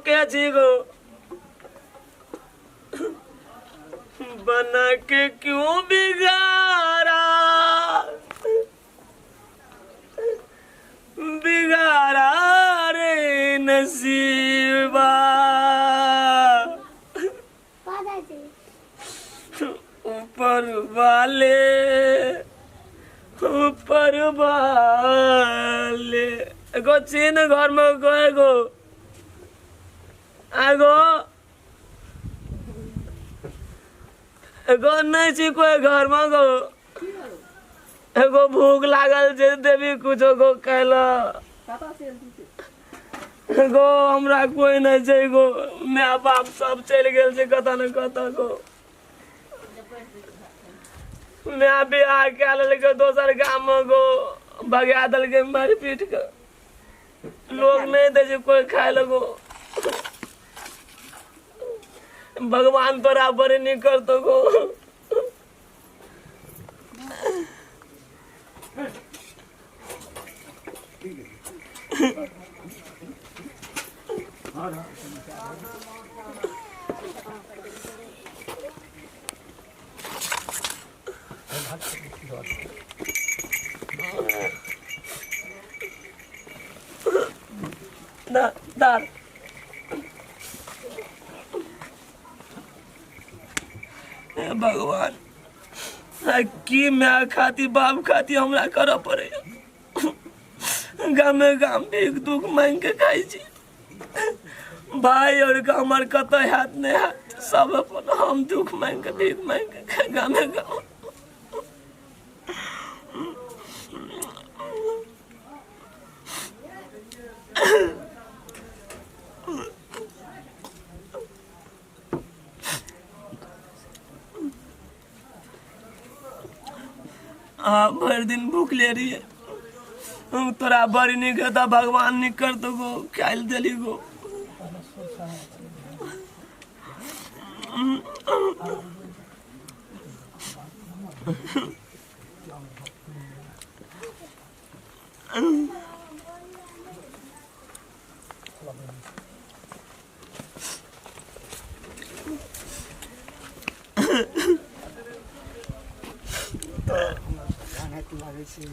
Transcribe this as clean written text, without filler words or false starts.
के छी गो बना के क्यों बिगाड़ा बिगाड़ा रे नसीबा ऊपर वाले ऊपर वाले एगो चीन घर में गो एगो एगो एगो नहीं छी कोई घर में गो एगो भूख लागल छै देवी कुछो गो कैला गो हमरा कोई नहीं छै गो my बाप सब चलि गेल छै कतऽ ने कतऽ गो माय बियाह कए लेलकै दोसर गाम मे गो भगा देलकै मारि पीट के लोग नहीं दै छै कोई खाय लए गो भगवान तोरा बड़ी नीक करतौ गो दार दार हे भगवान आ की माय खाती बाप खाती हमरा करऽ पड़े गामे गाम भीख दुख मांगि के खाइ छी भाई और हमर कतऽ हैत नहि हैत सब अपन हम दुख मांगि के भीख मांगि के खाइ गामे गाम आ भरि दिन भूखले रहिए हम तोरा बड़ी नीक हेता भगवान नीक करतो गो खाइल देली गो तऽ हमरा लागै छै